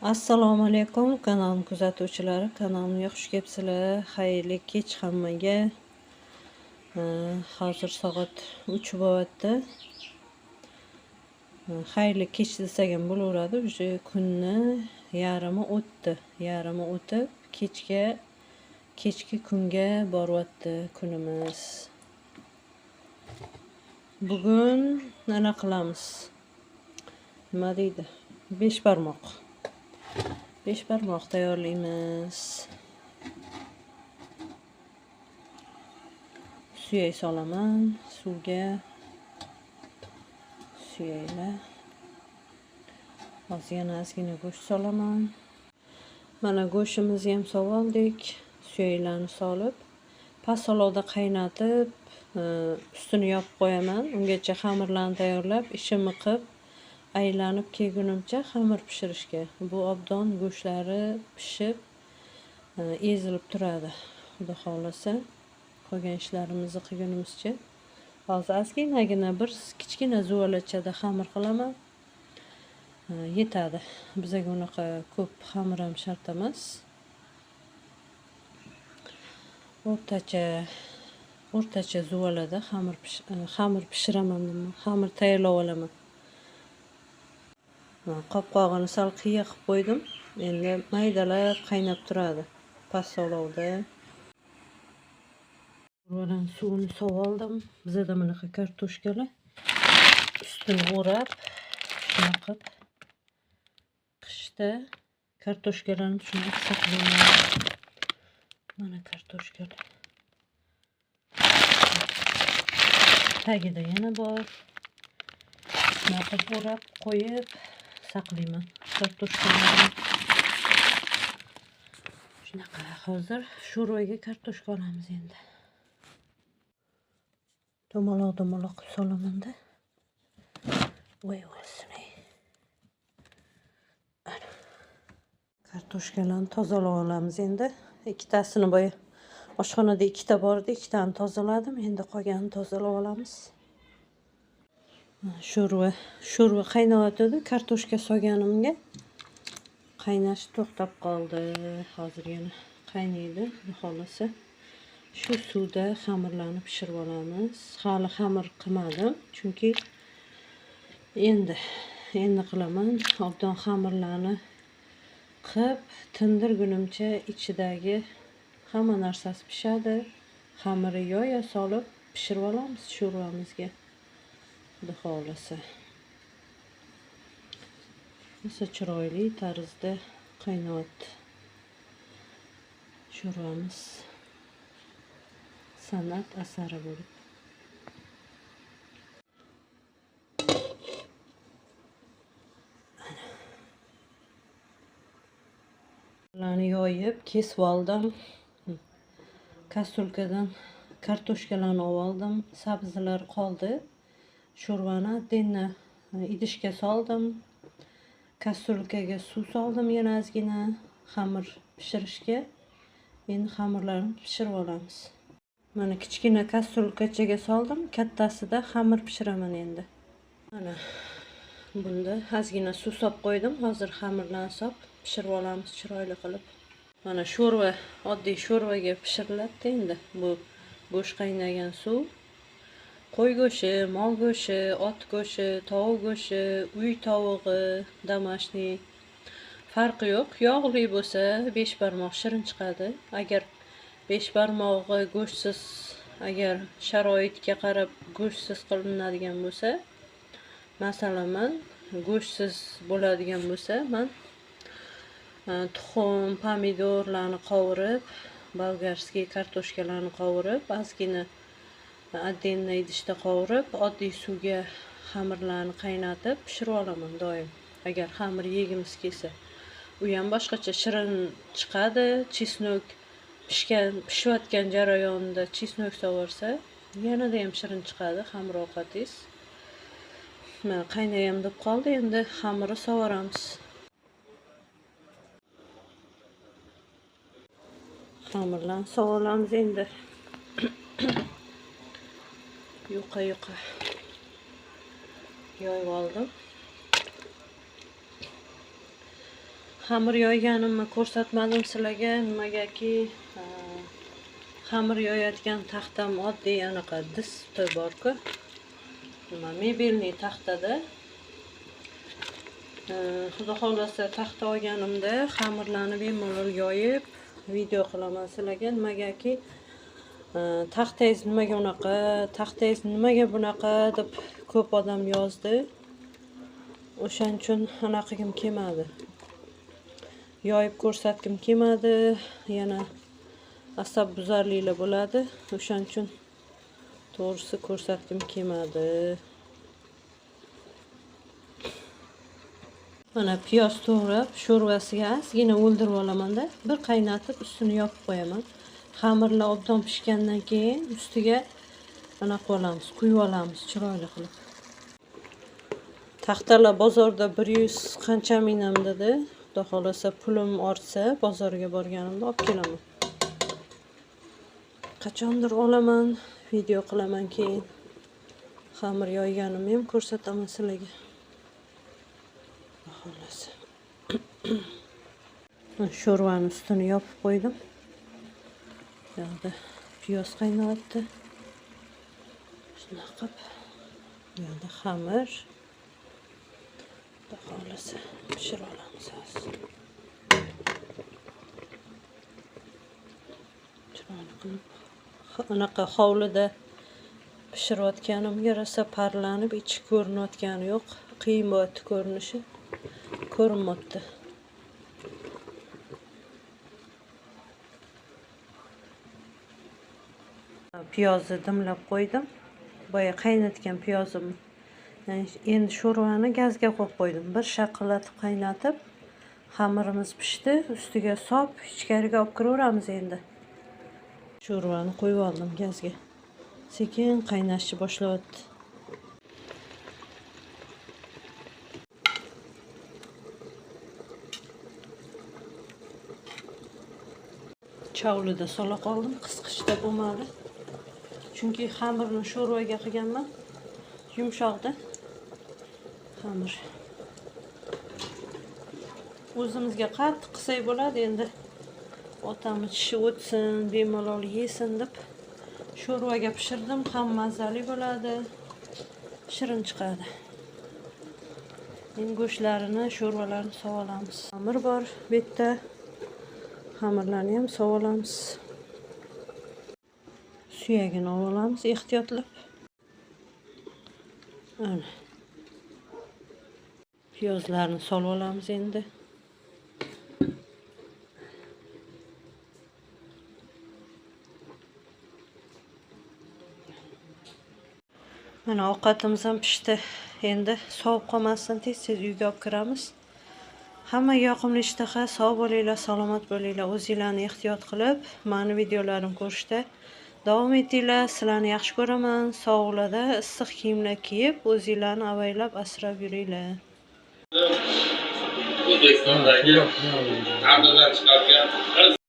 Assalomu alaykum kanalim kuzatuvchilari, kanalimga xush kelibsizlar. Xayrli kech hammaga. Hozir soat 3 bo'lyapti. Xayrli kech desak ham bo'laveradi. Уже kunni yarmi o'tdi. Yarmi o'tib, kechki kunga boryapti kunimiz. Bugun nima qilamiz? Nima deydi? 5 barmoq. 5 barmoq tayyorlaymiz. Suyak solaman suvga. Suyaklar. Hozir yana ozgina go'sht solaman. Mana go'shtimizni ham soldik. Suyaklarni solib, past olovda qaynatib, ustini yopib qo'yaman. Ungacha xamirlarni tayyorlab, ishimni qilib, aylanib kelgunimcha xamir pishirishga. Bu obdon go'shtlari pishib, ezilib turadi. Xudo xohlasa, qolgan ishlarimizni qilgunimizcha. Hozir ozginagina bir kichkina zuvalachada xamir qilaman. Yetadi. Bizga unaqa ko'p xamir ham shart emas. O'rtacha zuvalada xamir pishiraman, xamir tayyorlab olaman. Qopqog'ini sal qiya qilib qo'ydim. Endi maydalab qaynab turadi past olovda. Bilan suvini sovoldim. Bizada bunaqa kartoshkalar ustini o'rab, shunaqa qilib qishda kartoshkalarni shunaqa saqlayman. Mana kartoshkalar. Tagida yana bor. Shunaqa qilib o'rab qo'yib saqlayman kartoshkalarni. Shunaqa hozir sho'rvaga kartoshka olamiz endi. Dumaloq dumaloq qilib solamanda. Voy o'lsin. Kartoshkalarni tozalab olamiz endi. Ikkitasini boya oshxonada ikkita bor edi, ikkitani tozaladim. Endi qolganini tozalab olamiz. Sho'rva qaynayotdi. Kartoshka solganimga qaynash to'xtab qoldi. Hozir yana qaynaydi, xudo xohlasa. Shu suvda xamirlarni pishirib olamiz. Hali xamir qilmadim, chunki endi qilaman. Obdon xamirlarni qilib tindirgunimcha ichidagi hamma narsasi pishadi. Xamiri yoya solib pishirib olamiz sho'rvamizga. Xudo xohlasa. Rosa chiroyli tarzda qaynayapti sho'rvamiz. San'at asari bo'lib. Ularni yoyib kesib oldim. Kastrulkadan kartoshkalarni oldim, sabzilar qoldi. Sho'rvani отдельно idishga soldim. Kastrulkaga suv soldim yana ozgina xamir pishirishga. Endi xamirlarni pishirib olamiz. Mana kichkina kastrulkachaga soldim, kattasida xamir pishiraman endi. Mana bunda ozgina suv solib qo'ydim. Hozir xamirlarni solib pishirib olamiz chiroyli qilib. Mana sho'rva, oddiy sho'rvaga pishiriladi endi. Bu go'sht qaynagan suv. Qo'y go'shti, mol go'shti, ot go'shti, tovuq go'shti, uy tovug'i, домашний farqi yo'q. Yog'li bo'lsa 5 barmoq shirin chiqadi. Agar 5 barmog'i go'shtsiz, agar sharoitga qarab go'shtsiz qilinadigan bo'lsa, masalan men go'shtsiz bo'ladigan bo'lsa, men tuxum, pomidorlarni qovurib, bolgarskiy kartoshkalarni qovurib, ozgina отдельно idishda qovurib, oddiy suvga xamirlarni qaynatib pishirib olaman doim. Agar xamir yegimiz kelsa, u ham boshqacha shirin chiqadi. Chesnok pishayotgan jarayonida chesnok sovorsa, yanada ham shirin chiqadi xamir ovqatingiz. Mana qaynayam deb qoldi, endi xamirni sovoramiz. Xamirlarni sovoramiz endi. Yuqa yoyib oldim. Xamir yoyganimni ko'rsatmadim sizlarga, nimagaki xamir yoyadigan taxtam oddiy anaqa diski bor-ku. Nima mebelniy taxtada. Xudo xohlasa taxta olganimda xamirlarni bemalol yoyib video qilaman sizlarga. Nimagaki taxtangiz nimaga unaqa, taxtangiz nimaga bunaqa deb ko'p odam yozdi. O'shaning uchun anaqa qilgim kelmadi. Yoyib ko'rsatgim kelmadi. Yana asab buzarliklar bo'ladi. O'shaning uchun to'g'risi ko'rsatgim kelmadi. Mana piyoz to'g'rab, sho'rvasiga ozgina o'ldirib olamanda, bir qaynatib ustini yopib qo'yaman. Xamirlar obdon pishgandan keyin ustiga anaqa olamiz, quyib olamiz chiroyli qilib. Taxtalar bozorda 100 qancha mingam dedi. Xudo xohlasa pulim ortsa bozorga borganimda olib kelaman. Qachondir olaman, video qilaman keyin. Xamir yoyganimni ham ko'rsataman sizlarga. Xohlasa. Sho'rvani ustini yopib qo'ydim. Bu yoqda piyoz qaynayapti. Shunaqa qilib, bu yoqda xamir. Xudo xohlasa pishirib olamiz hozir. Chiroyli qilib, anaqa hovlida pishirayotganimga rosa parlanib ichi ko'rinayotgani yo'q. Qiyin bo'lyapti ko'rinishi. Ko'rinmayapti. Piyozni dimlab qo'ydim. Boya qaynatgan piyozimni. Endi sho'rvani gazga qo'yib qo'ydim. Bir shaqillatib qaynatib, xamirimiz pishdi. Ustiga sop, ichkariga olib kiraveramiz endi. Sho'rvani qo'yib oldim gazga. Sekin qaynashni boshlayapti. Chavlida sola qoldim, qisqichda bo'lmadi. Chunki xamirni sho'rvaga qilganman. Yumshoqda xamir. O'zimizga qattiq qilsak bo'ladi endi. Otamni tishi o'tsin, bemalol yesin deb sho'rvaga pishirdim. Ham mazali bo'ladi, shirin chiqadi. Endi go'shtlarini, sho'rvalarni sovolamiz. Xamir bor bu yerda. Xamirlarni ham sovolamiz. Suyagini olib olamiz ehtiyotlab. Ana. Piyozlarni solib olamiz endi. Mana ovqatimiz ham pishdi. Endi sovib qolmasdan tez-tez uyga olib kiramiz. Hammaga yoqimli ishtaha, sog' bo'linglar, salomat bo'linglar. O'zinglarni ehtiyot qilib, meni videolarim ko'rishda davom etinglar. Sizlarni yaxshi ko'raman. Sovuqlarda issiq kiyimlar kiyib, o'zinglarni avaylab asrab yuringlar. O'zbekistondagi tandirdan chiqargan